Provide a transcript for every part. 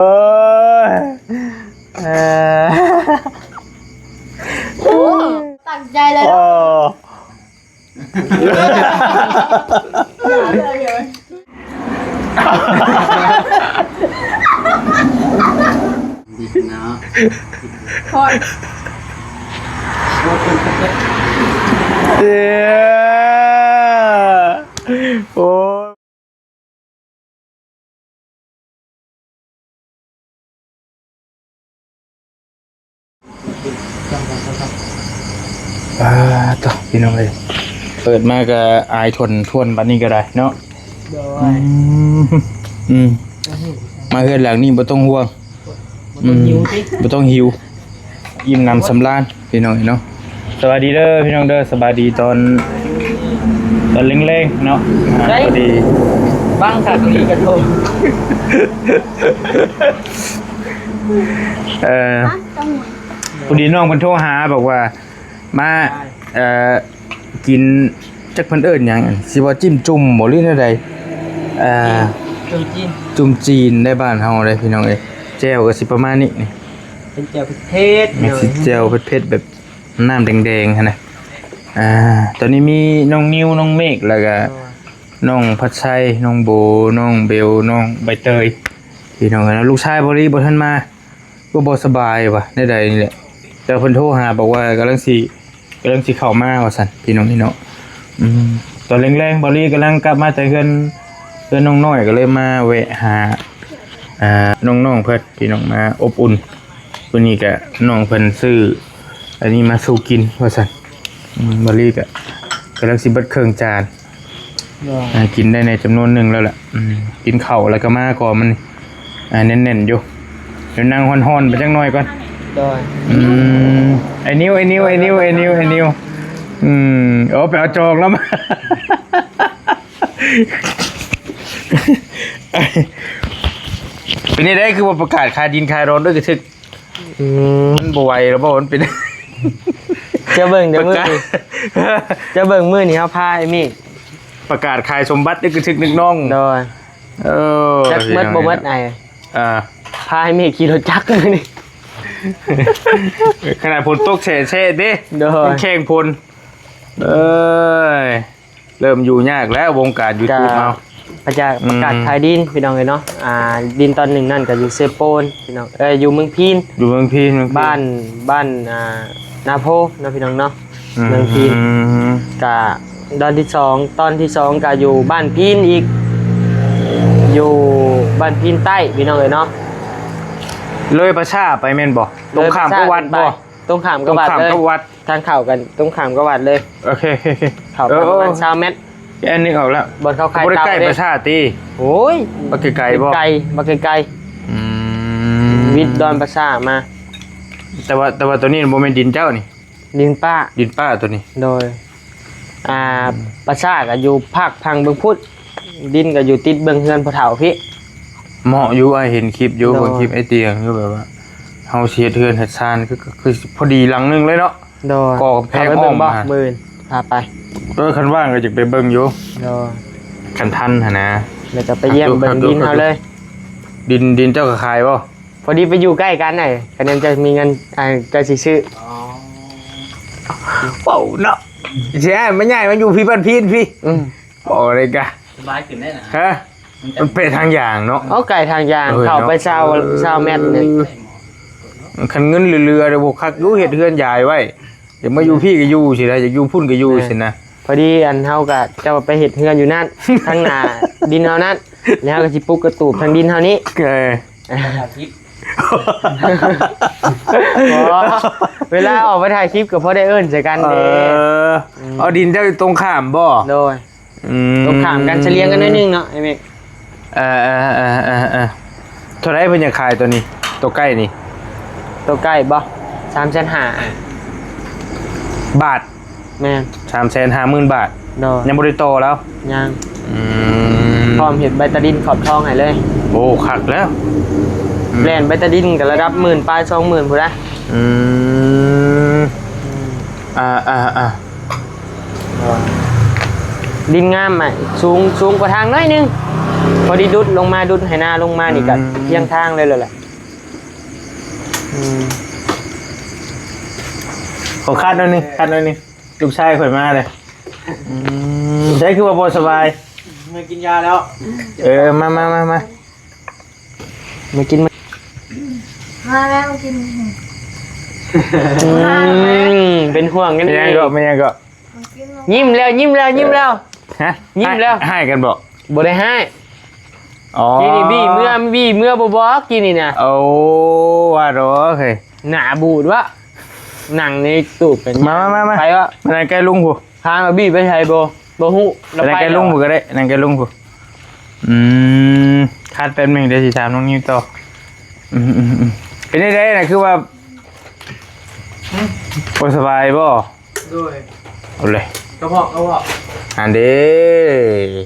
ໂອ້ຍ ເອີ ໂອ້ ຕັ້ງໃຈເລີຍເນາະ ເອີ ເນາະ ເອີ ໂອ້ຍ ປາດໂທ້ ພີ່ນ້ອງເອີຍ ເປີດມາກໍອາຍຖ້ວນໆ ບັດນີ້ກໍໄດ້ເນາະ ໂດຍ ອືມ ອືມ ມາເຮືອນຫຼັງນີ້ບໍ່ຕ້ອງຫ່ວງ ບໍ່ຕ້ອງຫິວຕິ ອືມ ບໍ່ຕ້ອງຫິວ ອີ່ມໜຳສຳລານ ພີ່ນ້ອງເນາະ. ສະບາຍດີເດີພີ່ນ້ອງເດີ ສະບາຍດີຕອນ ຕອນແລງໆເນາະ ອ່າ ໄດ້ ພໍດີ ບັງຄັກອີ່ກະໂທ ເອີ ພໍດີນ້ອງເພິ່ນໂທຫາບອກວ່າ ມາ ເອີ ກິນ ຈັກເພິ່ນເອີ້ນຫຍັງ ຊິວ່າຈິ້ມຈຸ່ມບໍ່ ຫຼືແນວໃດ ເອີ ຈຸ່ມຈີນ ຈຸ່ມຈີນໃນບ້ານເຮົາເດ້ພີ່ນ້ອງເອີຍ ແຈ່ວກໍຊິປະມານນີ້ນີ້ ເປັນແຈ່ວເຜັດໆ ແມ່ນຊິແຈ່ວເຜັດໆ ແບບນ້ຳແດງໆຫັ້ນນະ ອ່າ ຕອນນີ້ມີນ້ອງນິວ ນ້ອງເມກ ແລ້ວກໍ ໂອ້ຍ ນ້ອງພັດໄຊ ນ້ອງໂບ ນ້ອງເບວ ນ້ອງໃບເຕີຍ ພີ່ນ້ອງເອີຍເນາະ ລູກຊາຍບໍລີບໍ່ທັນມາ ກໍບໍ່ສະບາຍວ່າແນວໃດນີ້ແຫຼະ ແຕ່ເພິ່ນໂທຫາບອກວ່າກຳລັງຊິ ກຳລັງຊິເຂົ້າມາວ່າຊັ້ນ ພີ່ນ້ອງເອີຍເນາະ ອືມ ຕອນແລງໆ ບໍລີກຳລັງກັບມາແຕ່ເຮືອນ ເຮືອນນ້ອງນ້ອຍ ກໍເລີຍມາແວະຫາ ອ່າ ນ້ອງໆ ເພິ່ນ ພີ່ນ້ອງ ມາອົບອຸ່ນ ມື້ນີ້ກະນ້ອງເພິ່ນຊື້ອັນນີ້ມາສູ່ກິນວ່າຊັ້ນ ອືມ ບໍລີກະກຳລັງຊິເບິດເຄິ່ງຈານ ໂດຍ ອ່າ ກິນໄດ້ໃນຈຳນວນໜຶ່ງແລ້ວລະ ອືມ ກິນເຂົ້າແລ້ວກໍມາກ່ອນ ມັນ ອ່າ ແໜ້ນໆ ຢູ່ ດຽວນັ່ງຮ້ອນໆ ໄປຈັກໜ່ອຍກ່ອນ ໂດຍ ອືມ ໄອ້ນິວ ໄອ້ນິວ ໄອ້ນິວ ໄອ້ນິວ ອືມ ໂອ້ ໄປເອົາຈອກແລ້ວມາ ເປັນຈັ່ງໃດ ຄືວ່າປະກາດຂາຍດິນຂາຍດອນດ້ວຍກະທຶກ ອືມ ມັນບໍ່ໄຫວແລ້ວບໍ່ ມັນເປັນ ເຈົ້າເບິ່ງເດີມື້ນີ້ ເຈົ້າເບິ່ງມື້ນີ້ເຮົາພາໄອ້ມີ ປະກາດຂາຍສົມບັດ ນຶກກະທຶກນຶກນ້ອງ ໂດຍ ເອີ ຈັກໝົດບໍ່ໝົດ ໄອ້ ອ່າ ພາໄອ້ມີຂີ່ລົດຈັກມື້ນີ້ ຂະໜາດຝົນຕົກແຊະໆ ເດ້ ໂດຍ ແຂ່ງຝົນ ເອີຍ ເລີ່ມຢູ່ຍາກແລ້ວ ວົງການຢູທູບເຮົາ ປະກາດ ອືມ ປະກາດຂາຍດິນ ພີ່ນ້ອງເອີຍເນາະ ອ່າ ດິນຕອນໜຶ່ງນັ້ນກໍຢູ່ເຊໂປນ ພີ່ນ້ອງ ເອີ ຢູ່ເມືອງພີນ ຢູ່ເມືອງພີນ ເມືອງພີນ ບ້ານ ບ້ານ ອ່າ ນາໂພເນາະ ພີ່ນ້ອງເນາະ ອືມ ເມືອງພີນ ກະດອນທີສອງ ຕອນທີສອງກະຢູ່ບ້ານພີນອີກ ຢູ່ບ້ານພີນໃຕ້ ພີ່ນ້ອງເອີຍເນາະ ເລີຍປາສາໄປແມ່ນບໍ່? ເລີຍປາສາ ຕົງຂ້າມກັບວັດບໍ່? ຕົງຂ້າມກັບວັດເລີຍ ຕົງຂ້າມກັບວັດ ທາງເຂົ້າກັນຕົງຂ້າມກັບວັດເລີຍ ໂອເຄ ໂອເຄ ໂອເຄ ເຂົ້າໄປປະມານຊາວແມັດ ເອີ ເອີ ແອນນຶກອອກແລ້ວ ບ່ອນເຂົາຂາຍເຕົາເດ້ ບໍ່ໄດ້ໃກ້ປາສາຕິ ໂອ້ຍ ບັກໄກໆ ບໍ່ ໄກ ບັກໄກໆ ອືມ ວິດດອນປາສາມາ ແຕ່ວ່າ ແຕ່ວ່າໂຕນີ້ບໍ່ແມ່ນດິນເຈົ້ານີ້ ດິນປ້າ ດິນປ້າໂຕນີ້ ໂດຍ ອ່າ ອືມ ປາສາກໍຢູ່ພາກຝັ່ງເບື້ອງພຸ້ນ ດິນກໍຢູ່ຕິດເບື້ອງເຮືອນພໍ່ເຖົ້າພີ້ ເໝາະຢູ່ ອ້າຍເຫັນຄລິບຢູ່ ໂດຍ ເບິ່ງຄລິບອ້າຍຕຽງຢູ່ ແບບວ່າເຮົາຊິເຮັດເຮືອນເຮັດຊານ ຄື ຄື ຄືພໍດີຫຼັງໜຶ່ງເລີຍເນາະ ໂດຍ ກໍ່ກຳແພງອ້ອມ ພາໄປເບິ່ງບໍ່ ມື້ອື່ນພາໄປ ເອີ ຄັນວ່າງກໍຢາກໄປເບິ່ງຢູ່ ໂດຍ ຄັນທັນຫັ້ນນະ ແລ້ວກໍໄປຢ້ຽມເບິ່ງດິນເຮົາເລີຍ ດິນ ດິນເຈົ້າກໍຂາຍບໍ່? ພໍດີໄປຢູ່ໃກ້ກັນ ໄອ້ ຄັນແມ່ນເຈົ້າມີເງິນ ອ່າ ເຈົ້າຊິຊື້ ອໍ ເວົ້າເນາະ ຊິໃຫ້ມາຍ້າຍມາຢູ່ພີ້ ບ້ານພີນພີ້ ອືມ ເວົ້າໄດ້ກະ ສະບາຍຂຶ້ນໄດ້ນະ ຮະ ມັນເປັນທາງຢ່າງເນາະ ເອົາ ໃກ້ທາງຢ່າງ ເອີ ເຂົ້າໄປຊາວ ເອີ ຊາວແມັດນີ້ ຄັນເງິນເຫຼືອໆ ເດ ບໍ່ຄັກຢູ່ ເຮັດເຮືອນຢາຍໄວ້ ຢາກມາຢູ່ພີ້ກໍຢູ່ຊີ້ນະ ຢາກຢູ່ພຸ້ນກໍຢູ່ຊີ້ນະ ພໍດີອັນເຮົາກໍເຈົ້າໄປເຮັດເຮືອນຢູ່ນັ້ນ ທາງໜ້າດິນເຮົານັ້ນ ແລ້ວເຮົາກໍຊິປຸກກະຕູບທາງດິນເຮົານີ້ ເອີ ເວລາອອກໄປຖ່າຍຄລິບກໍພໍໄດ້ເອີ້ນໃສ່ກັນເດ້ ເອີ ເອົາ ດິນເຈົ້າຢູ່ຕົງຂ້າມບໍ່? ໂດຍ ອືມ ຕົງຂ້າມກັນ ສະຫຼຽງກັນໜ້ອຍໜຶ່ງເນາະ ໄອ້ເມກ ເອີ ເອີ ເອີ ເອີ ເອີ ເທົ່າໃດເພິ່ນຢາກຂາຍໂຕນີ້ ໂຕໃກ້ນີ້? ໂຕໃກ້ບໍ່? ສາມແສນຫ້າ ບາດ ແມ່ນ ສາມແສນຫ້າໝື່ນບາດ ໂດຍ ຍັງບໍ່ໄດ້ຕໍ່ລາວ ຍັງ ອືມ ພ້ອມເຮັດໃບຕາດິນຂອບທອງໃຫ້ເລີຍ ໂອ້ ຄັກແລ້ວ ອືມ ແລ່ນໃບຕາດິນກໍລະດັບໝື່ນປາຍ ສອງໝື່ນພຸ້ນນະ ອືມ ອືມ ອ່າໆໆ ດິນງາມ ອ່ະ ສູງ ສູງກວ່າທາງໜ້ອຍໜຶ່ງ ພໍດີດຸດລົງມາ ດຸດໄຫນ້າລົງມານີ້ກໍ ອືມ ພຽງທາງເລີຍແຫຼະ. ອືມ ຂໍຄັດໜ້ອຍໜຶ່ງ ຄັດໜ້ອຍໜຶ່ງ ລູກຊາຍຂ້ອຍມາເດ້. ອືມ ໃສຄືວ່າບໍ່ສະບາຍ? ມາກິນຢາແລ້ວ. ເອີ ມາ ມາ ມາ ມາ ມາກິນ ມາ ມາແລ້ວ ມາກິນ. ອືມ ເປັນຫ່ວງກັນອີກ. ແມ່ນຫຍັງເກາະ? ແມ່ນຫຍັງເກາະ? ມາກິນ. ຍິ້ມແລ້ວ ຍິ້ມແລ້ວ ຍິ້ມແລ້ວ. ຮະ? ຍິ້ມແລ້ວ. ຮ້າຍ ຮ້າຍກັນບໍ່? ບໍ່ໄດ້ຮ້າຍ. ອໍ ກີ້ນີ້ບີ້ເມືອ ບີ້ເມືອບໍ່ບອກກີ້ນີ້ນະ. ໂອ້ ວ່າດອກເຮີ້ຍ ໜ້າບູດວະ. ນັ່ງໃນຕູບກັນ. ມາ ມາ ມາ ມາ ໄປວະ. ມານັ່ງໃກ້ລຸງພຸ້ນ. ຖາມວ່າບີ້ໄປໃສບໍ່? ບໍ່ຮູ້. ມານັ່ງໃກ້ລຸງພຸ້ນກໍໄດ້ ນັ່ງໃກ້ລຸງພຸ້ນ. ອືມ ຄັດແປັບໜຶ່ງ ດຽວຊິຖາມນ້ອງນິວຕໍ່. ອືມໆໆ ເປັນໄດ້ນະ ຄືວ່າ ບໍ່ສະບາຍບໍ່? ໂດຍ ເອົາເລີຍ ກະເພາະ ກະເພາະ ອັນເດ້.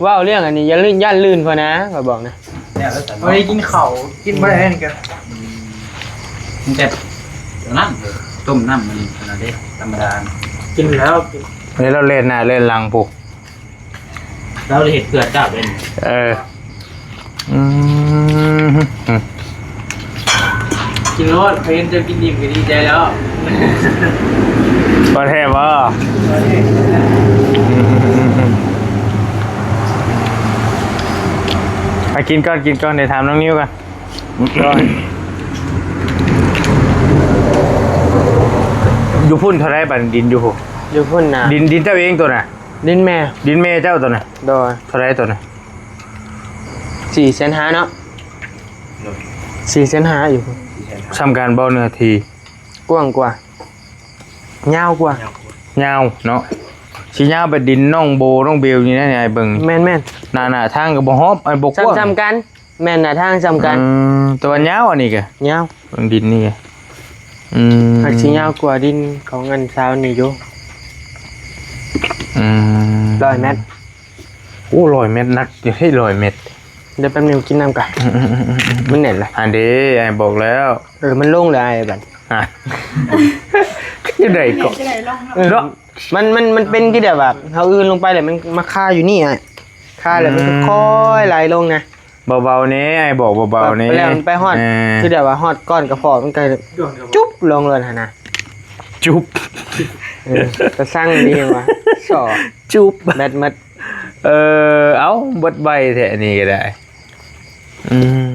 ເວົ້າເລື່ອງອັນນີ້ ຢ່າລື່ນ ຢ້ານລື່ນພໍນະ ຂ້ອຍບອກນະ. ບໍ່ໄດ້ກິນເຂົ້າ ກິນບໍ່ໄດ້ນີ້ກະ ອືມ ມັນແບບນັ້ນ ຕົ້ມນ້ຳມັນຫັ້ນນະເດ້ ທຳມະດາ. ກິນແລ້ວ ອັນນີ້ລາວແລ່ນໜ້າແລ່ນຫຼັງພຸ້ນ. ລາວເຮັດເພື່ອເຈົ້າເດ້. ເອີ ອືມ ກິນໂລດ ເຫັນເຈົ້າກິນອີ່ມກໍດີໃຈແລ້ວ. ບໍ່ແທ້ບໍ່? ບໍ່ແທ້. ອືມ ອາ ກິນກ່ອນ ກິນກ່ອນ ດຽວຖາມນ້ອງນິວກ່ອນ. ຢູ່ພຸ້ນເທົ່າໃດບາດ ດິນຢູ່ພຸ້ນ? ຢູ່ພຸ້ນນະ ດິນ ດິນເຈົ້າເອງໂຕນະ? ດິນແມ່ ດິນແມ່ເຈົ້າໂຕນະ? ໂດຍ. ເທົ່າໃດໂຕນະ? ສີ່ແສນຫ້າເນາະ. ໂດຍ ສີ່ແສນຫ້າຢູ່. ສ່ຳກັນບໍ່ເນື້ອທີ່? ກວ້າງກວ່າ ຍາວກວ່າ. ຍາວເນາະ ຊິຍາວໄປດິນນ້ອງໂບນ້ອງເບວນີ້ນະ ອ້າຍເບິ່ງ. ແມ່ນໆ ໜ້າ ໜ້າທາງກໍບໍ່ຮອບ ອັນບໍ່ກວ້າງ ສ່ຳກັນ. ແມ່ນນະ ທາງສ່ຳກັນ. ອືມ ແຕ່ວ່າຍາວອັນນີ້ກະ ຍາວ ເບິ່ງດິນນີ້ກະ. ອືມ ຫາກຊິຍາວກວ່າດິນຂອງອັນຊາວນີ້ຢູ່. ອືມ ຮ້ອຍແມັດ. ໂອ້ ຮ້ອຍແມັດ ໜັກຢູ່ເຮີ້ຍ ຮ້ອຍແມັດ. ດຽວແປັບໜຶ່ງກິນນ້ຳກ່ອນ ອືມໆໆໆ ມັນແໜ້ນລະ. ອັນເດ້ ອ້າຍບອກແລ້ວ. ເອີ ມັນລົງແລ້ວອ້າຍບັດ. ຮະ ຈັ່ງໃດເກາະ? ເອີ ເນາະ ມັນ ມັນ ມັນເປັນຄືແບບວ່າ ເຮົາອື່ນລົງໄປແລ້ວມັນມາຄາຢູ່ນີ້ອ້າຍ ຄາແລ້ວມັນ ອືມ ຄ່ອຍໄຫຼລົງນະ. ເບົາໆແດ່ ອ້າຍບອກເບົາໆແດ່ ແລ້ວມັນໄປຮອດ ເອີ ຄືແບບວ່າຮອດກ້ອນກະເພາະ ມັນກະຈຸບລົງເລີຍຫັ້ນນະ. ຈຸບ ເອີ ກະສັງດີວ່າ ສໍ້ ຈຸບ ແບັດໝົດ. ເອີ ເອົ້າ ເບິດໄວແທ້ອັນນີ້ກໍໄດ້. ອືມ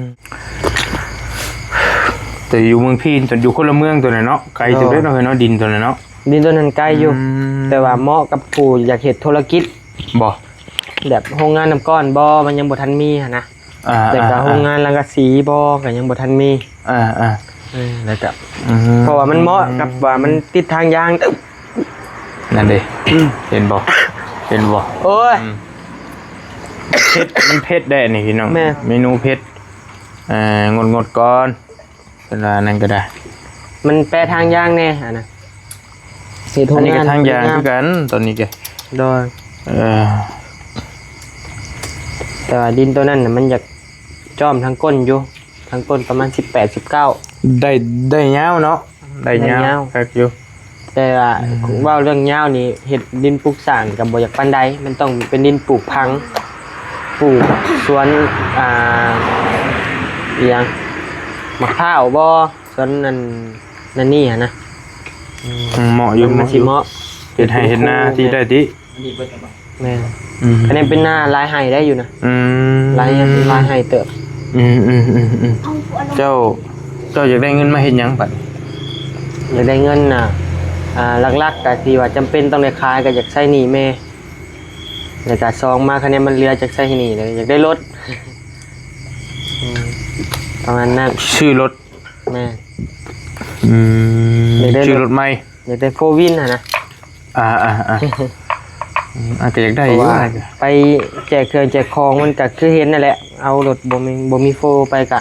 ແຕ່ຢູ່ເມືອງພີນ ຕົນຢູ່ຄົນລະເມືອງຕົວນັ້ນເນາະ ໄກເຕີບເດ້ເນາະ ເນາະ ເນາະ ດິນຕົວນັ້ນເນາະ. ດິນຕົວນັ້ນໄກຢູ່ ອືມ ແຕ່ວ່າເໝາະກັບຜູ້ຢາກເຮັດທຸລະກິດ. ບໍ່ ແບບໂຮງງານນ້ຳກ້ອນບໍ່ ມັນຍັງບໍ່ທັນມີຫັ້ນນະ. ອ່າ ແລ້ວກະ ອ່າ ໂຮງງານສັງກະສີບໍ່ ກະຍັງບໍ່ທັນມີ. ອ່າໆ ເອີ ແລ້ວກະ ອືມ ເພາະວ່າມັນເໝາະກັບວ່າມັນຕິດທາງຢາງ. ນັ້ນເດ້ ອືມ ເຫັນບໍ່ ເຫັນບໍ່? ໂອ້ຍ ອືມ ເຜັດ ມັນເຜັດໄດ໋ນີ້ພີ່ນ້ອງ. ແມ່ນ ເມນູເຜັດ ເອີ ງົດໆກ່ອນ ເພິ່ນວ່ານັ້ນກໍໄດ້. ມັນແປທາງຢາງແດ່ຫັ້ນນະ ເຮັດໂຮງງານ ອັນນີ້ກໍທາງຢາງຄືກັນຕອນນີ້ກະ. ໂດຍ ເອີ ແຕ່ວ່າດິນໂຕນັ້ນນະ ມັນຢາກຈອມທາງກົ້ນຢູ່ ທາງກົ້ນປະມານສິບແປດ ສິບເກົ້າ. ໄດ້ ໄດ້ຍາວເນາະ ໄດ້ຍາວ ໄດ້ຍາວຄັກຢູ່. ແຕ່ວ່າ ອືມ ເວົ້າເລື່ອງຍາວນີ້ ເຮັດດິນປຸກສ້າງກໍບໍ່ຢາກປານໃດ ມັນຕ້ອງເປັນດິນປູກຜັງ ປູກສວນ ອ່າ ອີ່ຫຍັງ ໝາກພ້າວບໍ່ ສວນອັນ ນັ້ນນີ້ຫັ້ນນະ. ອືມ ເໝາະຢູ່ ມັນ ມັນຊິເໝາະ ເໝາະຢູ່ ເຮັດໄຮ່ເຮັດນາທີ່ໄດ້ຕິ. ແມ່ນ ອືມ ອັນນີ້ເປັນນາຫຼາຍໄຮ່ໄດ້ຢູ່ນະ. ອືມ ຫຼາຍ ຫຼາຍໄຮ່ເຕີບ. ອືມໆໆໆ ເຈົ້າ ເຈົ້າຢາກໄດ້ເງິນມາເຮັດຫຍັງບັດ? ຢາກໄດ້ເງິນນະ ອ່າ ຫຼັກໆກະທີ່ວ່າຈຳເປັນຕ້ອງໄດ້ຂາຍ ກະຢາກໃຊ້ໜີ້ແມ່ ແລ້ວກະສອງມາ ຄະແນນມັນເຫຼືອຈາກໃຊ້ໜີ້ ແລ້ວຢາກໄດ້ລົດ. ອືມ ປະມານນັ້ນ ຊື້ລົດ. ແມ່ນ ອືມ ຢາກໄດ້ ຊື້ລົດໃໝ່ ຢາກໄດ້ໂຟວີນຫັ້ນນະ. ອ່າໆໆ ອືມ ອາດຈະຢາກໄດ້ຢູ່ ເພາະວ່າໄປແຈກເຄື່ອງແຈກຂອງ ມັນກະຄືເຫັນນັ້ນແຫຼະ ເອົາລົດບໍ່ມີ ບໍ່ມີໂຟໄປກະ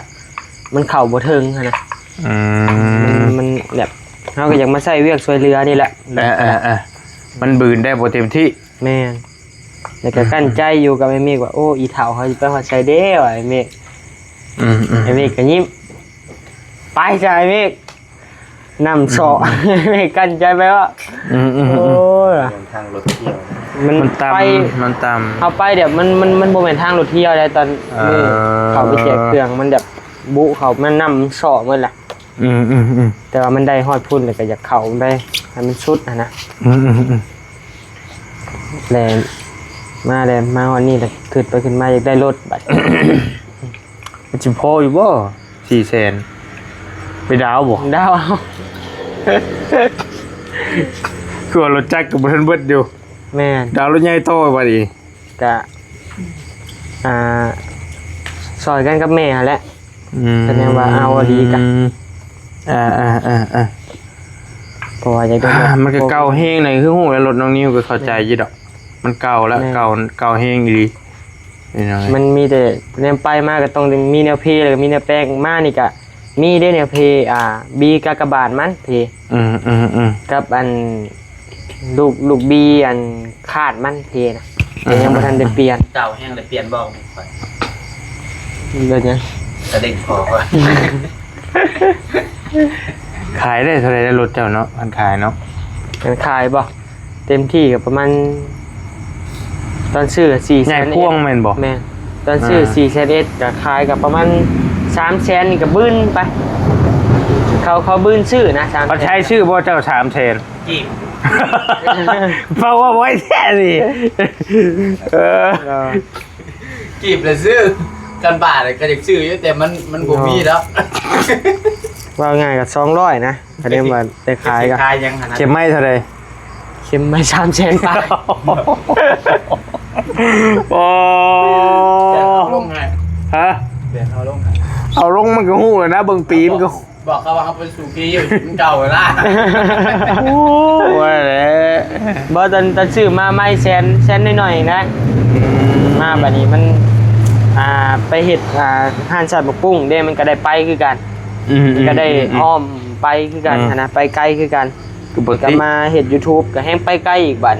ມັນເຂົ້າບໍ່ເຖິງຫັ້ນນະ. ອືມ ມັນ ມັນແບບ ເຮົາກໍຢາກມາໃຊ້ວຽກຊ່ວຍເຫຼືອນີ້ແຫຼະ. ເອີໆໆ ມັນບືນໄດ້ບໍ່ເຕັມທີ່. ແມ່ນ ແລ້ວກໍ ອືມ ກັ້ນໃຈຢູ່ກັບອ້າຍເມກວ່າ ໂອ້ ອີ່ເຖົ້າເຮົາຊິໄປຮອດໃສເດ້ ວ່າອ້າຍເມກ. ອືມໆ ອ້າຍເມກກໍຍິ້ມ ໄປຊະອ້າຍເມກ. ເ ນ້ຳເຊາະ ອືມ ໃຫ້ກັ້ນໃຈໄປວ່າ ອືມໆໆ ໂອ້ຍ ເສັ້ນທາງລົດທ່ຽວ ມັນ ມັນຕ່ຳ ໄປ ມັນຕ່ຳ ເຮົາໄປແບບ ມັນ ມັນ ມັນບໍ່ແມ່ນທາງລົດທ່ຽວໃດ ຕອນ ເອີ ມື້ເຂົ້າໄປແຊ່ເຄື່ອງ ມັນແບບບຸເຂົ້າ ມັນນ້ຳເຊາະໝົດລະ ອືມໆໆ ແຕ່ວ່າມັນໄດ້ຮອດພຸ້ນແລ້ວກໍຢາກເຂົ້າໄປໃຫ້ມັນສຸດຫັ້ນນະ ອືມໆໆ ແລ່ນມາ ແລ່ນມາຮອດນີ້ແລ້ວ ຄິດໄປຄິດມາຢາກໄດ້ລົດບັດ ມັນຊິພໍຢູ່ບໍ່ ສີ່ແສນ ໄປດາວບໍ່? ດາວເອົາ ຄືວ່າລົດຈັກກໍບໍ່ທັນເບິດຢູ່ ແມ່ນ ດາວລົດໃຫຍ່ຕໍ່ບັດນີ້ ກະ ອ່າ ຊ່ອຍກັນກັບແມ່ຫັ້ນແຫຼະ ອືມ ກໍຍັງວ່າເອົາອີ່ຫຼີກະ ອ່າໆໆໆ ເພາະວ່າຢາກໄດ້ລົດ ອ່າ ມັນກໍເກົ່າແຮງໃດ ຄືຮູ້ແລ້ວ ລົດນ້ອງນິວກໍເຂົ້າໃຈຢູ່ດອກ ມັນເກົ່າແລ້ວ ແມ່ນ ເກົ່າ ເກົ່າແຮງອີ່ຫຼີ ພີ່ນ້ອງເອີຍ ມັນມີແຕ່ແນວໄປມາກໍຕ້ອງໄດ້ມີແນວເພ ແລ້ວກໍມີແນວແປງ ມານີ້ກະມີເດ້ແນວເພ ອ່າ ບີກາກະບາດມັນເພ ອືມໆໆ ກັບອັນລູກ ລູກບີອັນຄາດມັນເພນະ ແຕ່ຍັງບໍ່ທັນໄດ້ປ່ຽນ ເກົ່າແຮງ ໄດ້ປ່ຽນບໍ່? ເປັນຫຍັງ? ກະເດັກພໍ ຂ້ອຍ ຂາຍໄດ້ເທົ່າໃດລະລົດເຈົ້າເນາະ? ຄັນຂາຍເນາະ ຄັນຂາຍບໍ່? ເຕັມທີ່ກໍປະມານ ຕອນຊື້ສີ່ແສນ ໃຫຍ່ພວງແມ່ນບໍ່? ແມ່ນ ຕອນຊື້ ອ່າ ສີ່ແສນເອັດ ກໍຂາຍກໍປະມານສາມແສນນີ້ກໍບືນໄປ ເຂົາ ເຂົາບືນຊື້ນະ ສາມແສນ ພັດໄທຊື້ບໍ່ເຈົ້າ ສາມແສນ ກີບ ເວົ້າວ່າໄວແທ້ນີ້ ເອີ ເອີ ກີບລະຊື້ ຄັນບາດກໍຢາກຊື້ຢູ່ ແຕ່ມັນ ມັນບໍ່ມີດອກ ເວົ້າງ່າຍກໍສອງຮ້ອຍນະ ຄະແນນວ່າໄດ້ຂາຍກໍ ຂາຍຫຍັງຫັ້ນນະ ເຂັມໄມ້ເທົ່າໃດ? ເຂັມໄມ້ສາມແສນປາຍ ໂອ້ ແບກເອົາລົງໃຫ້ ຮະ ແບກເອົາລົງໃຫ້ ເອົາລົງມັນກໍຮູ້ແລ້ວນະ ເບິ່ງປີມັນກໍ ບອກເຂົາວ່າເຮົາໄປສູ່ປີຢູ່ ມັນເກົ່າແລ້ວ ໂອ້ຍ ວ່າແຫຼະ ບໍ່ ຕອນ ຕອນຊື້ມາໃໝ່ແສນ ແສນໜ້ອຍໆນະ ອືມ ມາບັດນີ້ມັນ ອ່າ ໄປເຮັດ ອ່າ ຮ້ານຊອດໝາກປຸ້ງເດ້ ມັນກໍໄດ້ໄປຄືກັນ ອືມ ກໍໄດ້ ອືມ ອ້ອມໄປຄືກັນ ອືມ ຫັ້ນນະ ໄປໄກຄືກັນ ກໍມາເຮັດຢູທູບກໍແຮ່ງໄປໄກອີກບັດ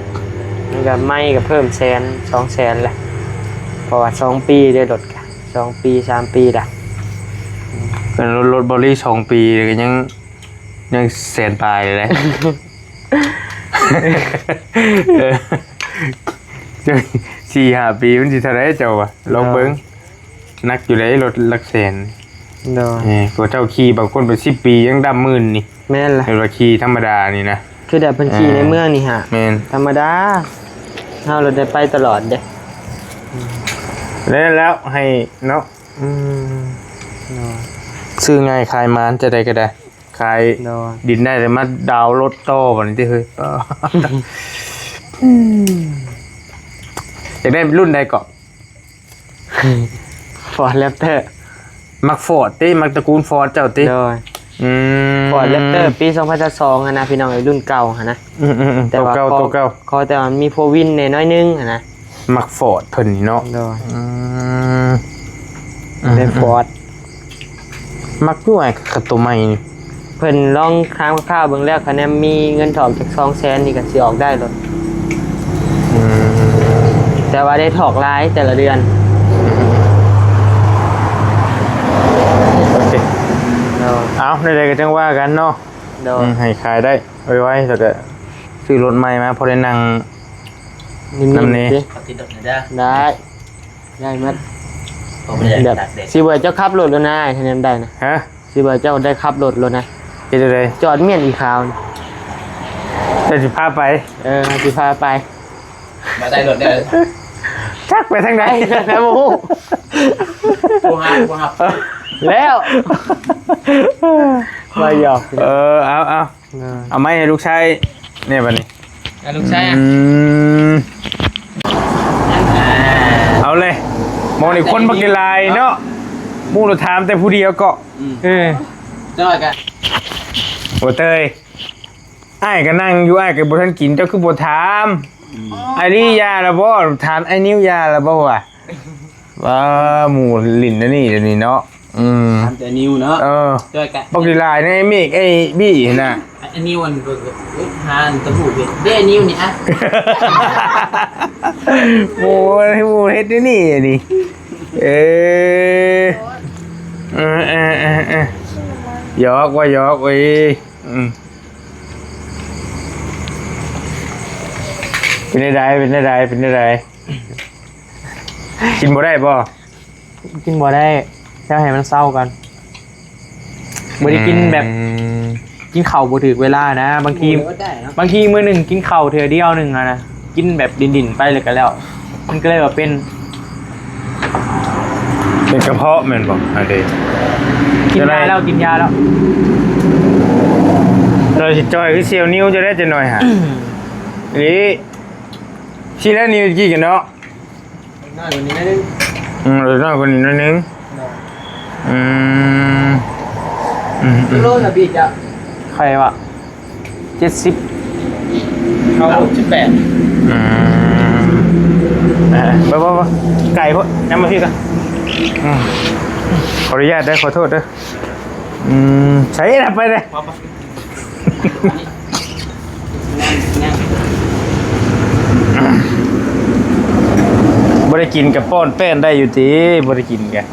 ມັນກໍໃໝ່ກໍເພີ່ມແສນສອງແສນແຫຼະ ເພາະວ່າສອງປີເດ້ລົດກະ ສອງປີສາມປີລະ ກໍລົດ ລົດບໍລິສອງປີກໍຍັງ ຍັງແສນປາຍເລີຍ ເອີ ສີ່ຫ້າປີມັນຊິເທົ່າໃດເຈົ້າວ່າ ລອງເບິ່ງ ໜັກຢູ່ໃດ ລົດຫຼັກແສນ ໂດຍ ເອີ ພວກເຈົ້າຂີ່ບາງຄົນເປັນສິບປີຍັງດຳໝື່ນນີ້ ແມ່ນລະ ເຫັນວ່າຂີ່ທຳມະດານີ້ນະ ຄືແບບເພິ່ນຂີ່ໃນເມືອງນີ້ຫາ ແມ່ນ ທຳມະດາ ເຮົາລະໄດ້ໄປຕະຫຼອດເດ້ ແລ້ວ ແລ້ວໃຫ້ເນາະ ອືມ ໂດຍ ຊື້ງ່າຍຂາຍໝານ ຈະໄດ້ກໍໄດ້ ຂາຍ ໂດຍ ດິນໄດ້ແລ້ວມາດາວລົດຕໍ່ບັດນີ້ຕິເຮີ້ຍ ອືມ ຢາກໄດ້ລຸ້ນໃດເກາະ? ຟອດແຣັບເຕີ ມັກຟອດຕິ ມັກຕະກູນຟອດເຈົ້າຕິ ໂດຍ ອືມ ຟອດແຣັບເຕີປີສອງພັນຊາວສອງຫັ້ນນະ ພີ່ນ້ອງເອີຍ ລຸ້ນເກົ່າຫັ້ນນະ ອືມໆໆ ແຕ່ວ່າ ຕົວເກົ່າ ຂອ ຕົວເກົ່າ ຂໍແຕ່ວ່າມັນມີໂຟວິນແດ່ໜ້ອຍໜຶ່ງຫັ້ນນະ ມັກຟອດເພິ່ນນີ້ເນາະ ໂດຍ ອືມ ໄດ້ຟອດ ມັກຢູ່ ອ້າຍ ຄັນໂຕໃໝ່ນີ້ ເພິ່ນລອງຖາມຂ່າວເບິ່ງແລ້ວ ຄະແນນມີເງິນຖອກຈັກສອງແສນນີ້ກໍຊິອອກໄດ້ໂລດ ອືມ ແຕ່ວ່າໄດ້ຖອກຫຼາຍແຕ່ລະເດືອນ ໂອເຄ ໂດຍ ເອົາ ແນວໃດກໍຈັ່ງວ່າກັນເນາະ ໂດຍ ອືມ ໃຫ້ຂາຍໄດ້ໄວໆ ແລ້ວກໍຊື້ລົດໃໝ່ມາ ພໍໄດ້ນັ່ງ ນຳແດ່ ຂໍຕິດລົດແດ່ເດີ ໄດ້ ໄດ້ໝົດ ບໍ່ໄດ້ ແບບ ຕາກແດດ ຊິວ່າເຈົ້າຂັບລົດແລ້ວນາ ໃຫ້ແນມໄດ້ນະ ຮະ ຊິວ່າເຈົ້າໄດ້ຂັບລົດແລ້ວນະ ເຮັດຈັ່ງໃດ ຈອດມ້ຽນອີຂາວນີ້ ເຈົ້າຊິພາໄປ ເອີ ຊິພາໄປ ມາໄດ້ລົດແດ່ ຈັກໄປທາງໃດ ບໍ່ຮູ້ ບໍ່ຮັບ ບໍ່ຮັບ ແລ້ວ ວ່າຫຍອກ ເອີ ເອົາ ເອົາ ເອົາໄມ້ໃຫ້ລູກຊາຍແດ່ບັດນີ້ ໃຫ້ລູກຊາຍ ອືມ ເອົາເລີຍ ໝໍນີ້ຄົນບັກຫຼາຍເນາະ ໝູ່ລະຖາມແຕ່ຜູ້ດຽວເກາະ ອືມ ເອີ ເຈົ້າກະ ບໍ່ເຕີຍ ອ້າຍກໍນັ່ງຢູ່ ອ້າຍກໍບໍ່ທັນກິນ ເຈົ້າຄືບໍ່ຖາມ ອືມ ອາລີຢາລະບໍ່ ຖາມອ້າຍນິວຢາລະບໍ່ວ່າ ວ່າໝູ່ຫຼິ້ນອັນນີ້ດຽວນີ້ເນາະ ອືມ ຖາມແຕ່ນິວເນາະ ເອີ ບັກຫຼາຍໃນເມກໄອ້ບີ້ຫັ້ນນະ ອັນນີ້ມັນຫາອັນຕະຫູເຮັດເດ້ ນີ້ນີ້ອະ ໂອ້ຍ ເຮັດນີ້ນີ້ ເອີ ເອີ ເອີ ເອີ ຫຍອກວ່າຫຍອກເອີຍ. ອືມ ເປັນແນວໃດ ເປັນແນວໃດ ເປັນແນວໃດ? ກິນບໍ່ໄດ້ບໍ່? ກິນບໍ່ໄດ້ ແຕ່ໃຫ້ມັນເຊົາກ່ອນ. ບໍ່ໄດ້ກິນແບບ ອືມ ກິນເຂົ້າບໍ່ຖືກເວລານະ. ບາງທີ ບາງທີມື້ໜຶ່ງກິນເຂົ້າເທື່ອດຽວໜຶ່ງຫັ້ນນະ ກິນແບບດິ້ນໆໄປແລ້ວກໍແລ້ວ ມັນກໍເລີຍວ່າເປັນ ເປັນກະເພາະແມ່ນບໍ່? ອັນເດ ກິນຢາແລ້ວ ກິນຢາແລ້ວ. ໂດຍຊິຈ່ອຍຄືສ່ຽວນິ້ວຈະໄດ້ຈັກໜ້ອຍຫາ ນີ້ ຊິແລ້ວນິ້ວກີ້ກັນເນາະ. ນ້ອຍກວ່ານີ້ໜ້ອຍໜຶ່ງ ອືມ ນ້ອຍກວ່ານີ້ໜ້ອຍໜຶ່ງ ໂດຍ ອືມ ອືມ ອືມ ໂລລະບີດ ເຈົ້າ ໃຜວະ? ເຈັດສິບ ເຮົາຫົກສິບແປດ ອືມ ເອີ ບໍ່ ບໍ່ ບໍ່ ໄກໂພດ ຍັງມາພີ້ກ່ອນ ອືມ ຂໍອະນຸຍາດເດີ ຂໍໂທດເດີ ອືມ ໃສ່ລະໄປເດີ. ບໍ່ໄດ້ກິນກະປ້ອນແປ້ນໄດ້ຢູ່ຕິ? ບໍ່ໄດ້ກິນກະ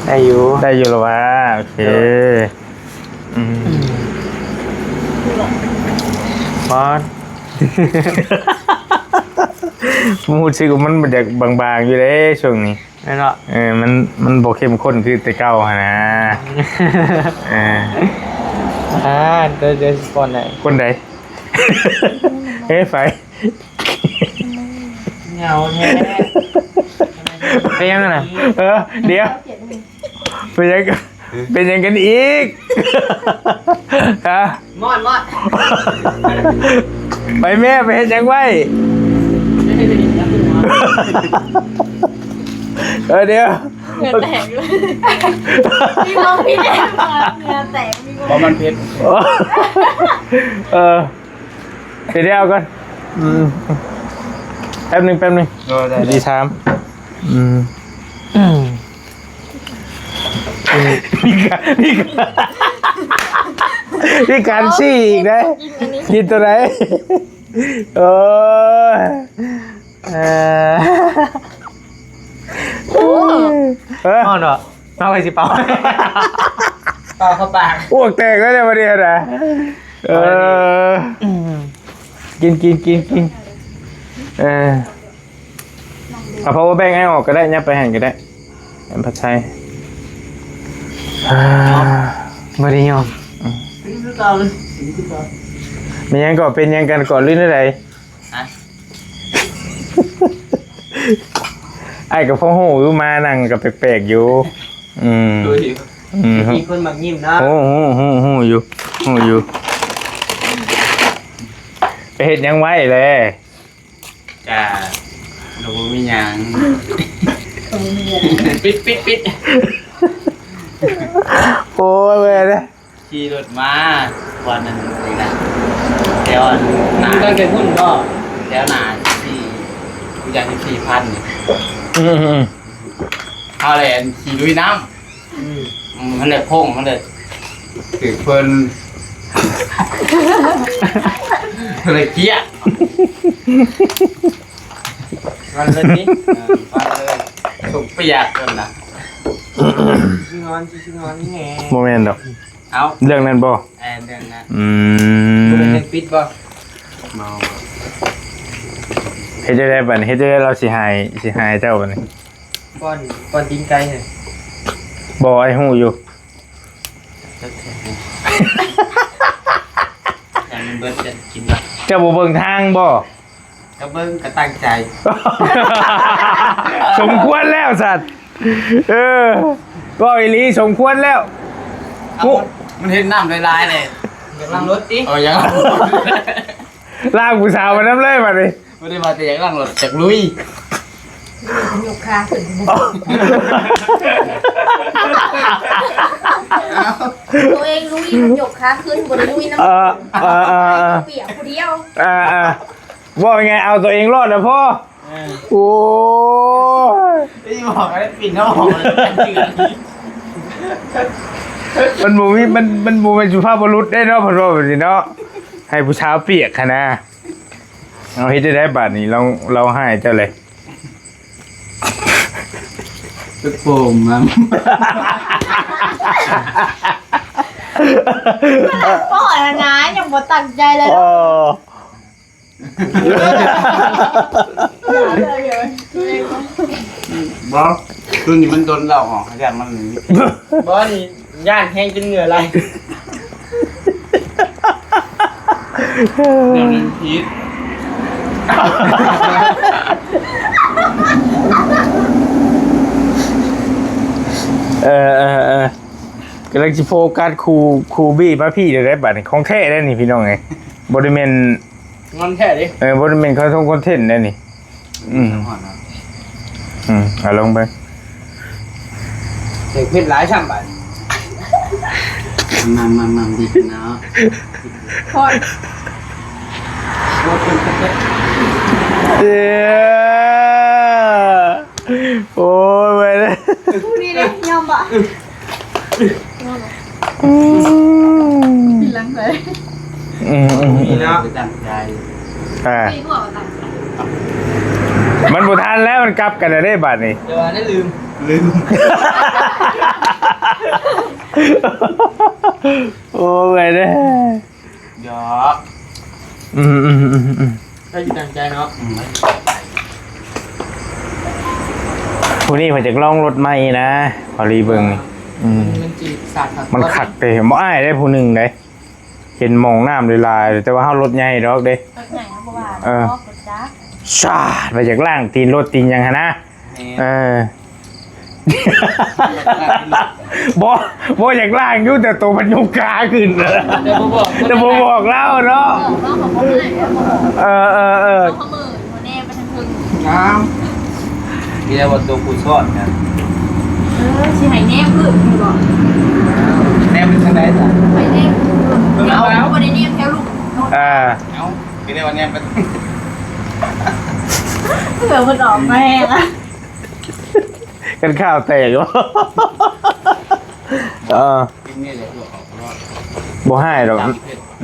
ໄດ້ຢູ່ ໄດ້ຢູ່ລະວ່າ ໂອເຄ ໂດຍ ອືມ ອືມ ປ້ອນ ຮູ້ສຶກວ່າມັນຢາກບາງໆຢູ່ເດ້ຊ່ວງນີ້. ແມ່ນບໍ່? ເອີ ມັນ ມັນບໍ່ເຂັ້ມຂຸ້ນຄືແຕ່ເກົ່າຫັ້ນນະ ເອີ ອ່າ ດຽວ ດຽວຊິປ້ອນໃຫ້ ຄົນໃດ? ເອີ ໄປ ເຫງົາແທ້ ເປັນຫຍັງນະ? ເອີ ດຽວ ເປັນຫຍັງ? ເປັນຫຍັງກັນອີກ? ຮະ? ມອດ ມອດ ໄປແມ່ ໄປເຮັດຫຍັງໄວ້? ເອີ ດຽວ ເຫື່ອແຕກເລີຍ ມີມອງພີ່ແດງ ເຫື່ອແຕກ ມີມອງ ເພາະມັນເຜັດ ເອີ ດຽວ ດຽວກ່ອນ ອືມ ແປັບໜຶ່ງ ແປັບໜຶ່ງ ໂດຍ ໄດ້ ໄດ້ ດີຖາມ ອືມ ອືມ ມີການ ມີການ ມີການຊີ້ອີກເດ້ ກິນໂຕໃດ? ໂອ້ຍ ເອີ ໂອ້ ເອີ ຮ້ອນບໍ່? ເຮົາກໍຊິເປົ່າ ເປົ່າເຂົ້າປາກ ອ້ວກແຕກແລ້ວເດ້ບັດນີ້ນະ ເອີ ກິນ ກິນ ກິນ ກິນ ເອີ ເອົາ power bank ໃຫ້ອອກກໍໄດ້ ຍັບໄປຫັ້ນກໍໄດ້ ອັນຜັດໄຊ ອ່າ ບໍ່ໄດ້ຍອມ ອືມ ກິນຄືເກົ່າເລີຍ ກິນຄືເກົ່າ ແມ່ນຫຍັງກໍ ເປັນຫຍັງກັນກໍ ຫຼືແນວໃດ? ຮະ? ອ້າຍກໍພໍຮູ້ຢູ່ ມານັ່ງກໍແປກໆຢູ່ ອືມ ໂດຍ ອືມ ມີຄົນມັກຍິ້ມເນາະ ຮູ້ ຮູ້ ຮູ້ ຮູ້ຢູ່ ຮູ້ຢູ່ ໄປເຮັດຫຍັງໄວ້ແລ? ກະ ບໍ່ມີຫຍັງ ບໍ່ມີຫຍັງ ປິດ ປິດ ປິດ ໂອ້ຍ ເມື່ອຍເດ້. ຂີ່ລົດມາວັນນັ້ນເອງນະ ແຖວອັນ ຕັ້ງແຕ່ພຸ້ນບໍ່? ແຖວໜ້າສິບສີ່ ຜູ້ໃຫຍ່ສິບສີ່ພັນນີ້ ອືມໆ ເຮົາແຫຼະຂີ່ລຸຍນ້ຳ ອືມ ອືມ ຫັ້ນແຫຼະ ພົງຫັ້ນແຫຼະ ຖືກເພິ່ນ ເພິ່ນເລີຍເກຍ ວັນເລີຍນີ້ ເອີ ວັນເລີຍ ສົມປຽກເພິ່ນນະ ຊິງອນ ຊິງອນແດ່ ບໍ່ແມ່ນດອກ. ເອົ້າ ເລື່ອງນັ້ນບໍ່? ແມ່ນເລື່ອງນັ້ນ ອືມ ບໍ່ແມ່ນເລື່ອງປິດບໍ່? ເມົາ ເຮັດຈັ່ງໃດບັດນີ້? ເຮັດຈັ່ງໃດລາວຊິຫາຍ ຊິຫາຍເຈົ້າບັດນີ້? ປ້ອນ ປ້ອນຕີນໄກ່ໃຫ້ ບໍ່ ອ້າຍຮູ້ຢູ່ ແຕ່ມັນເບິດ ຈະກິນບໍ່? ເຈົ້າບໍ່ເບິ່ງທາງບໍ່? ກະເບິ່ງ ກະຕັ້ງໃຈ ສົມຄວນແລ້ວສັດ ເອີ ເວົ້າອີ່ຫຼີ ສົມຄວນແລ້ວ ເອົ້າ ໂອ້ ມັນເຫັນນ້ຳຫຼາຍໆເດ້ ຢາກລ້າງລົດຕິ? ເອີ ຢາກລ້າງ ລ້າງຜູ້ສາວມານຳເລີຍບັດນີ້ ບໍ່ໄດ້ວ່າແຕ່ຢາກລ້າງລົດ ຢາກລຸຍ ຍົກຂາຂຶ້ນ ຕົວເອງລຸຍ ຍົກຂາຂຶ້ນ ບໍ່ໄດ້ລຸຍນຳ ເອີ ເອີ ເອີ ເອີ ປຽກຜູ້ດຽວ ເອີ ເອີ ເວົ້າງ່າຍໆ ເອົາຕົວເອງລອດນະພໍ່ ເອີ ໂອ້ຍ ໄດ້ບອກໄດ້ປິ່ນເນາະ ມັນບໍ່ມີ ມັນ ມັນບໍ່ແມ່ນສຸພາບບຸລຸດເດ້ເນາະ ເພິ່ນເວົ້າແບບນີ້ເນາະ ໃຫ້ຜູ້ສາວປຽກຫັ້ນນະ ເອົາ ເຮັດຈັ່ງໃດບາດນີ້ ລາວ ລາວຮ້າຍເຈົ້າເລີຍ ໄປໂປ່ງມັນ ขนาดป้อแล้วนะ ยังบ่ตั้งใจเลย เออ บ่ ตัวนี้มันโดนแล้วออก ย่านมัน บ่ นี่ย่านแฮงจนเหงื่อไหล แนวนี้ผิด เออ เออ เออ กำลังสิโฟกัส ครู ครูบี้มาพี้เด้อ บัดนี้ของแท้เด้อนี่พี่น้องเอ้ย บ่ได้แม่น งอนแท้เด้ เออ บ่ได้แม่นคอนทงคอนเทนต์เด้อนี่ อืม อืม เอาลงไป ใส่เผ็ดหลายซ้ำบัด มา มา มา ดิเนาะ พอด เอ้ย โอ้ย เว้ย ผู้นี้เด้ ยอมบ่ อืม หลังเลย อืม อืม นี่เนาะ ตั้งใจ อ่า มันบ่ทันแล้ว มันกลับกันแล้วเด้บัดนี้ เดี๋ยวอันนั้นลืม ลืม โอ้ย เด้ หยอก อืม อืม อืม อืม ถ้าอยู่ตั้งใจเนาะ อืม ผู้นี้เพิ่นจักลองรถใหม่นะ พอลีเบิ่งนี่ อืม มันจีบสัตว์ครับ มันคักเด้ บ่อ้ายได้ผู้หนึ่งเด้ เห็นหม่องน้ำหลายๆ แต่ว่าเฮารถใหญ่ดอกเด้ รถใหญ่เฮาบ่ว่า เออ รถจักร ชาด ไปจากล้างตีนรถตีนหยังหั่นนะ แม่น เออ บ่ บ่อยากล้างอยู่ แต่โตมันยกขาขึ้น แต่บ่บอก แต่บ่บอกลาวเนาะ เออ เฮาก็บ่ให้ เฮาก็บอก เออ เออ เออ เฮาก็เมิน บ่แนมไปทางเทิง งาม มีแต่ว่าตัวผู้ซ้อนนะ เออ สิให้แนมอึอยู่บ่ แนมไปทางใดจ้ะ ไปแนม เออ เอา เฮาบ่ได้แนมแถวลูก อ่า เอ้า มีแต่ว่าแนมไป เผื่อเพิ่นออกมาแฮงอะ กันข่าวแตกบ่ เออ บ่ให้ดอก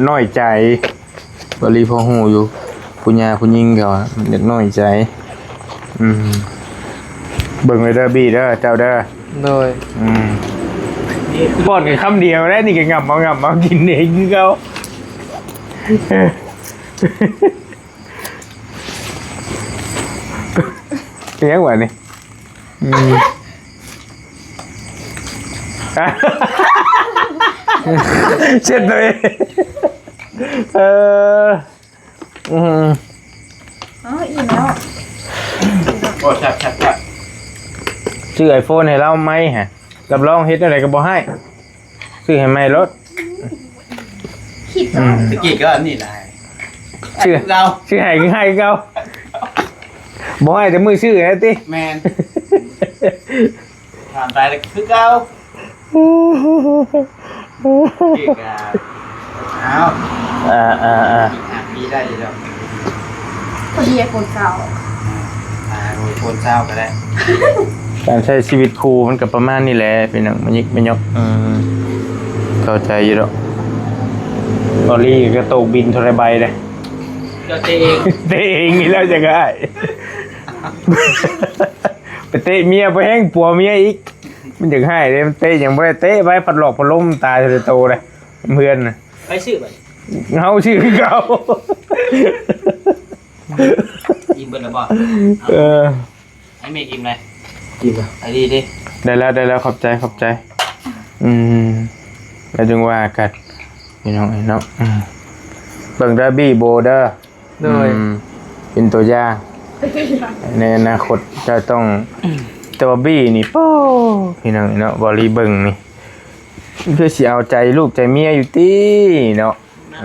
น้อยใจ บ่ลีพอฮู้อยู่ ผู้หญาผู้หญิงเขาอะ มันอยากน้อยใจ อืม เบิ่งไว้เด้อ บี้เด้อ เจ้าเด้อ โดย อืม ป้อนกันคำเดียวแล้ว นี่ก็งับเอา งับเอา กินเองคือเขา เป็นหยังวะนี่ อืม เช็ดตัวเอง เออ อืม อ๋อ อิ่มแล้ว โอ้ แซ่บๆๆ ซื้อไอโฟนให้ลาวใหม่ฮะ รับรองเฮ็ดอะไรก็บ่ให้ ซื้อให้ใหม่โลด คิด อืม ตะกี้ก็อันนี้แหละ ซื้อ เรา ซื้อให้คือให้คือเก่า บ่ให้แต่มื้อซื้อให้ติ แม่น ถามไปแล้วคือเก่า เก่งอ่ะ อ้าว อ่า อ่า อ่า อีกห้าปีได้อยู่แล้ว พอดีไอโฟนเก้า อ่า อ่า โอ้ย โฟนเก้าก็ได้ การใช้ชีวิตคู่มันก็ประมาณนี้แหละ พี่น้อง มายิกมายก อืม เข้าใจอยู่ดอก ตอรี่ก็โตกบินเท่าไรใบเลย เจ้าเตะเอง เตะเองนี่แล้วจะง่าย ไปเตะเมีย ไปแฮงผัวเมียอีก มันอยากให้เด้ มันเตะหยังบ่ได้ เตะไปพัดหลอกพัดลมตายเทื่อโตเลย เพื่อนน่ะ ไปซื้อบัด เฮาซื้อคือเก่า อิ่มเบิดแล้วบ่ เออ ให้แม่อิ่มเลย อิ่มแล้ว ไอ้ดีดิ ได้แล้ว ได้แล้ว ขอบใจ ขอบใจ อืม แล้วจึงว่ากัน พี่น้องเอ้ยเนาะ อืม เบิ่งเด้อ บี้โบเด้อ โดย อืม เป็นตัวอย่าง ในอนาคตเจ้าต้อง แต่ว่าบี้นี่ โป๊ พี่น้องเนาะ บอลีเบิ่งนี่ เพื่อสิเอาใจลูกใจเมียอยู่ติเนาะ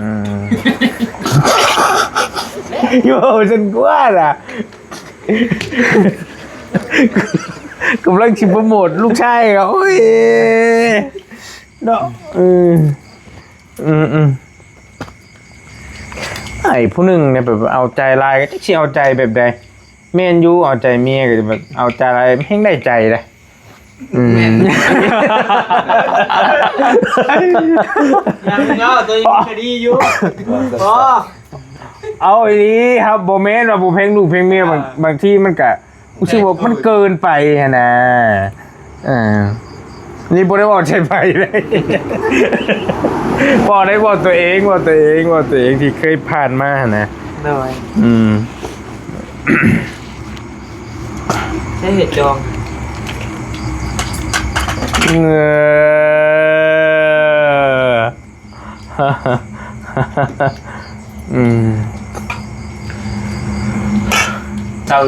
อืม โย ฉันกลัวน่ะ กำลังสิโปรโมทลูกชายก็ โอ้ย เนาะ เออ อืม อืม ไอ้ผู้หนึ่งเนี่ยแบบเอาใจหลาย ก็จักสิเอาใจแบบใด แม่นอยู่ เอาใจเมียก็แบบเอาใจหลาย แฮงได้ใจเลย อืม แม่น ยังเนาะ ตัวนี้ก็ดีอยู่ อ๋อ เอาอีหลีครับ บ่แม่นว่าบ่แพงลูกแพงเมีย บาง อ่า บางทีมันก็ รู้สึกว่ามันเกินไปหั้นนะ เออ ນີ້ບໍ່ໄດ້ເວົ້າໃສ່ໃຜເດ້ ເວົ້າໄດ້ ເວົ້າຕົວເອງ ເວົ້າຕົວເອງ ເວົ້າຕົວເອງທີ່ເຄີຍຜ່ານມາຫັ້ນນະ. ໂດຍ ອືມ ໃຊ້ເຮັດຈອງ ເອີ ອືມ ເຈົ້າ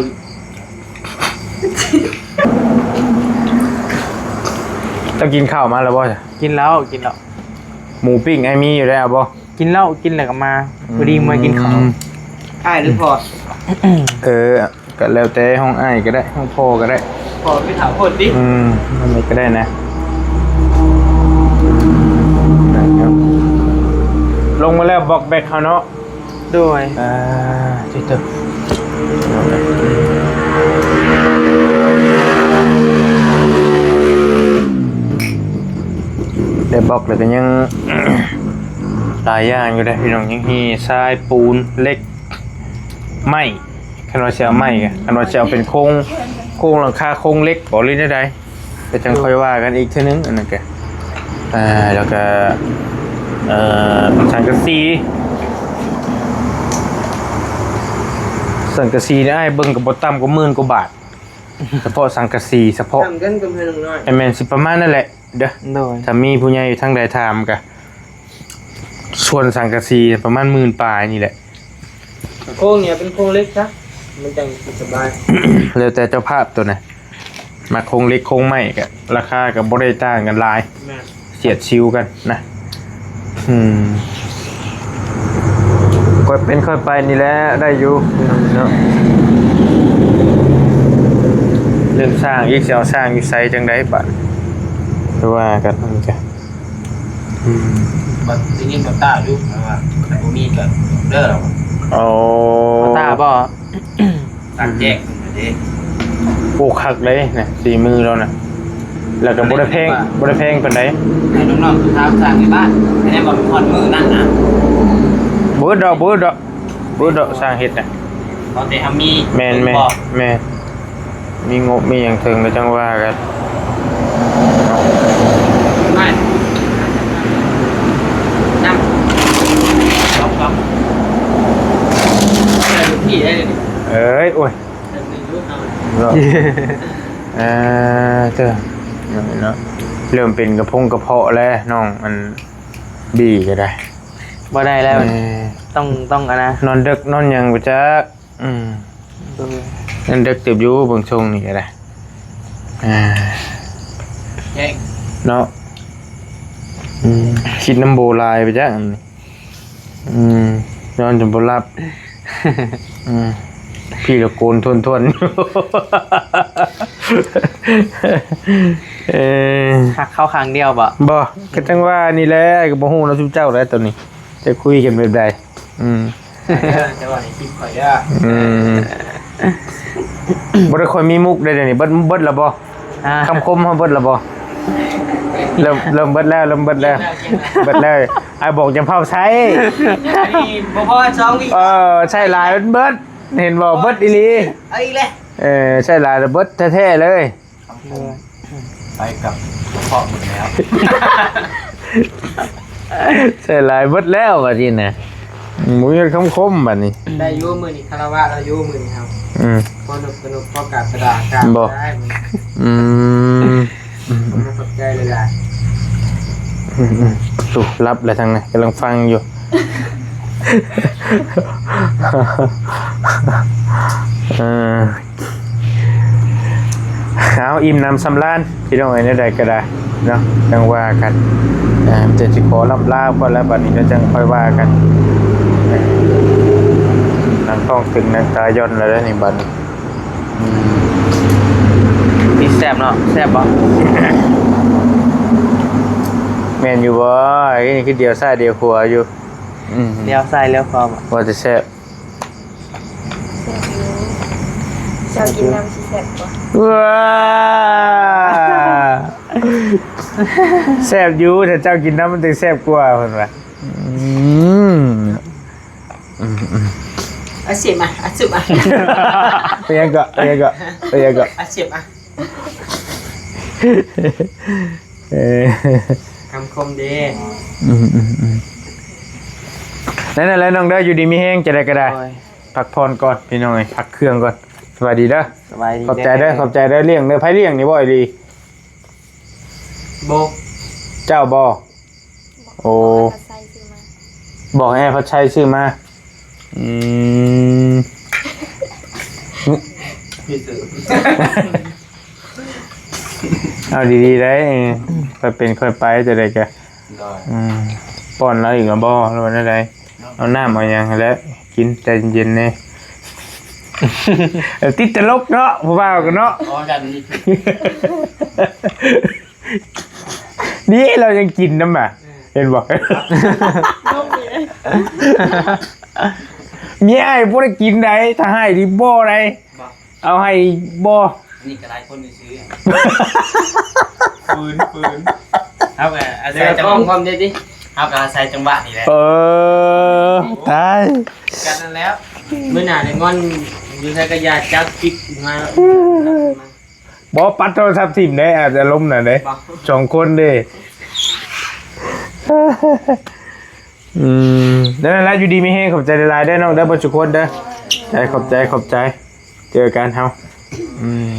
ເຈົ້າກິນເຂົ້າມາແລ້ວບໍ່? ກິນແລ້ວ ກິນແລ້ວ. ໝູປີ້ງອ້າຍມີຢູ່ແລ້ວບໍ່? ກິນແລ້ວ ກິນແລ້ວກໍມາ ອືມ ພໍດີມາກິນເຂົ້າ. ອ້າຍຫຼືພໍ່? ເອີ ກໍແລ້ວແຕ່ ຫ້ອງອ້າຍກໍໄດ້ ຫ້ອງພໍ່ກໍໄດ້. ພໍ່ໄປຖາມໂພດຕິ. ອືມ ອັນນີ້ກໍໄດ້ນະ. ລົງມາແລ້ວ ບັອກແບັກເຮົາເນາະ. ໂດຍ ອ່າ ຕິດເຕີ ໄດ້ບັອກແລ້ວກໍຍັງຫຼາຍຢ່າງຢູ່ເດ້ພີ່ນ້ອງ ຍັງມີຊາຍ ປູນ ເຫຼັກ ໄມ້. ຄັນວ່າຊິເອົາໄມ້ກະ ຄັນວ່າຊິເອົາເປັນໂຄງ ໂຄງຫຼັງຄາ ໂຄງເຫຼັກບໍ ຫຼືແນວໃດ ກໍຈັ່ງຄ່ອຍວ່າກັນອີກເທື່ອໜຶ່ງ. ອັນນັ້ນກະ ອ່າ ແລ້ວກະ ເອີ ສັງກະສີ ສັງກະສີນີ້ອ້າຍເບິ່ງກໍບໍ່ຕ່ຳກວ່າໝື່ນກວ່າບາດ ສະເພາະສັງກະສີ ສະເພາະ ແມ່ນໆ ຊິປະມານນັ້ນແຫຼະເດີ. ໂດຍ ຖ້າມີຜູ້ໃຫຍ່ຢູ່ທາງໃດຖາມກະ ສ່ວນສັງກະສີປະມານໝື່ນປາຍນີ້ແຫຼະ. ໂຄງນີ້ເປັນໂຄງເຫຼັກຊະ ມັນຈັ່ງສະບາຍ. ແລ້ວແຕ່ເຈົ້າພາບໂຕນະ ມັກໂຄງເຫຼັກໂຄງໄມ້ກະ ລາຄາກະບໍ່ໄດ້ຕ່າງກັນຫຼາຍ. ແມ່ນ ສຽດຊິວກັນນະ. ອືມ ຄ່ອຍເປັນຄ່ອຍໄປນີ້ແຫຼະ ໄດ້ຢູ່ເນາະ. ເລື່ອງສ້າງອີກ ຊິເອົາສ້າງຢູ່ໃສຈັ່ງໃດບາດ ຄືວ່າກັນ ອັນນີ້ກະ ອືມ ບັດໄດ້ຍິນບ່າວຕ້າຢູ່ ແຕ່ວ່າຄັນບໍ່ມີກໍເດີລາວ. ໂອ້ ບ່າວຕ້າບໍ່? ຕັດແຈກເພິ່ນເດ້. ໂອ້ ຄັກເດ້ນະ ສີມືລາວນະ ແລ້ວກໍບໍ່ໄດ້ແພງ ບໍ່ໄດ້ແພງປານໃດ. ໃຫ້ນ້ອງໆຖາມຊ່າງໃນບ້ານ ໃຫ້ໄດ້ບໍ່ຮອດມື້ນັ້ນນະ. ບໍ່ອຶດດອກ ບໍ່ອຶດດອກ ບໍ່ອຶດດອກ ຊ່າງເຮັດນະ. ເອົາແຕ່ເຮົາມີ ແມ່ນໆ ແມ່ນ. ມີງົບມີຫຍັງເຖິງກໍຈັ່ງວ່າກັນ. ໄດ້ນຳ ສອງ ສອງ ເອີຍ ໂອ້ຍ ເນາະ ເອີ ເຈົ້າ ເນາະ ເລີ່ມເປັນກະພົງກະເພາະແລ້ວ ນ້ອງອັນ ບີກໍໄດ້ ບໍ່ໄດ້ແລ້ວ ເອີ ຕ້ອງ ຕ້ອງອັນນະ ນອນເດິກນອນຫຍັງບໍ່ຈັກ. ອືມ ໂດຍ ຍັງເດິກເຕີບຢູ່ເບິ່ງຊົງນີ້ກໍໄດ້ ອ່າ ແຈ້ງເນາະ. ອືມ ຄິດນຳໂບຫຼາຍໄປຈັກ ອືມ ນອນຈົນບໍ່ຫຼັບ. ອືມ ພີ້ລະໂກນທົນໆ ເອີ ຮັກເຂົາຂ້າງດຽວບໍ່? ບໍ່ ກໍຈັ່ງວ່ານີ້ແຫຼະ ກໍບໍ່ຮູ້ນຳຊຸມເຈົ້າແຫຼະຕອນນີ້ ຈະຄຸຍກັນແບບໃດ. ອືມ ເດີ ຈະວ່າໃນຄລິບຂ້ອຍເດີ. ອືມ ບໍ່ໄດ້ຄ່ອຍມີມຸກເດ້ ດຽວນີ້ເບິດ ເບິດແລ້ວບໍ່? ຄຳຄົມເຮົາເບິດແລ້ວບໍ່? ເລີ່ມ ເລີ່ມເບິດແລ້ວ ເລີ່ມເບິດແລ້ວ ເບິດແລ້ວ. ອ້າຍບອກຢ່າເຜົາໃຊ້ ອັນນີ້ບໍ່ພໍສອງວິ ເອີ ໃຊ້ຫຼາຍມັນເບິດ ເຫັນບໍ່? ເບິດອີ່ຫຼີ ເອົາອີກແລ້ວ ເອີ ໃຊ້ຫຼາຍແລ້ວເບິດແທ້ໆເລີຍ. ຄຳຄົມໄປກັບກະເພາະໝົດແລ້ວ ໃສ່ຫຼາຍເບິດແລ້ວບາດນີ້ນະ ບໍ່ມີຄຳຄົມບາດນີ້. ໄດ້ຢູ່ມື້ນີ້ ຄາລະວະລາວຢູ່ມື້ນີ້ເຮົາ ອືມ ພໍໜຸບກະໜຸບ ພໍກາບກະດາ ກາບບໍ່ໄດ້ມື້ນີ້. ອືມ ຂອບໃຈຫຼາຍໆ. ອືມໆ ສຸ ຫຼັບແລ້ວທາງນີ້ ກຳລັງຟັງຢູ່ ເອີ. ເອົາ ອີ່ມໜຳສຳລານພີ່ນ້ອງເອີຍ ແນວໃດກໍໄດ້ເນາະ ຈັ່ງວ່າກັນ. ເອີ ມີແຕ່ຊິຂໍລ່ຳລາກ່ອນແລ້ວ ບັດນີ້ກໍຈັ່ງຄ່ອຍວ່າກັນ. ເອີ ໜັງທ້ອງຕຶງ ໜັງຕາຢ່ອນແລ້ວເດ້ນີ້ບັດນີ້. ອືມ ນີ້ແຊບເນາະ ແຊບບໍ່? ແມ່ນຢູ່ບໍ່? ອັນນີ້ຄືດຽວຊ້າຍດຽວຂວາຢູ່. ອືມ ດຽວຊ້າຍດຽວຂວາບໍ່? ວ່າແຕ່ແຊບ. ແຊບຢູ່ ເຈົ້າກິນນຳຊິແຊບກວ່າ. ວ້າ ແຊບຢູ່ ຖ້າເຈົ້າກິນນຳມັນຈຶ່ງແຊບກວ່າ ເພິ່ນວ່າ. ອືມ ອືມໆ ອາຊິມາ ອາຊິມາ ເປັນຫຍັງເກາະ ເປັນຫຍັງເກາະ ເປັນຫຍັງເກາະ ອາຊິມາ. ເອີ ຄຳຄົມເດ້. ອືມໆໆ ນັ້ນແຫຼະນ້ອງເດີ ຢູ່ດີມີແຮງ ຈະໄດ້ກໍໄດ້ ໂດຍ ພັກຜ່ອນກ່ອນພີ່ນ້ອງເອີຍ ພັກເຄື່ອງກ່ອນ. ສະບາຍດີເດີ ສະບາຍດີ ຂອບໃຈເດີ ເດີ ຂອບໃຈເດີ. ລ້ຽງເດີ ໃຜລ້ຽງນີ້ ບໍ່ອີ່ຫຼີ? ບໍ່ ເຈົ້າບໍ່? ໂອ້ ໃສ່ຊື້ມາ ບອກໃຫ້ອ້າຍພັດໄຊຊື້ມາ. ອືມ ມີເສີມ ເອົາດີໆໄດ້ ຄ່ອຍເປັນຄ່ອຍໄປ ຈະໄດ້ກະ ໂດຍ ອືມ ປ້ອນລາວອີກລະບໍ່ ຫຼືວ່າແນວໃດ? ເອົານ້ຳເອົາຫຍັງຫັ້ນແຫຼະ ກິນໃຈເຢັນໆແດ່. ເອີ ຕິດຕະຫຼົກເນາະ ຜູ້ບ່າວກັນເນາະ. ອໍ ຢ້ານມີ ນີ້ລາວຍັງກິນນຳ ເອີ ເຫັນບໍ່? ເມຍອ້າຍບໍ່ໄດ້ກິນໃດ ຖ້າໃຫ້ນີ້ບໍ່ໄດ້ ບໍ່ ເອົາໃຫ້ບໍ່? ອັນນີ້ກໍຫຼາຍຄົນຊື່ໆ ຝືນ ຝືນ ເຮົາກໍອາໄສຈັງຫວະ ເຮົາກໍອາໄສຈັງຫວະນີ້ແຫຼະ. ເອີ ຕາຍ ກັນນັ້ນແລ້ວ ມື້ໜ້າໄດ້ງອນຢູ່ໃສກໍຢ່າຈັບປິດມາ. ບໍ່ປັດໂທລະສັບຖິ້ມເດ້ ອາດຈະລົມນະເດ້ ສອງຄົນເດ້. ອືມ ນັ້ນແຫຼະ ຢູ່ດີມີແຮງ ຂອບໃຈຫຼາຍໆເດີນ້ອງເດີ ເບິດທຸກຄົນເດີ. ໃຈ ຂອບໃຈ ຂອບໃຈ ເຈີກັນເຮົາ. ອືມ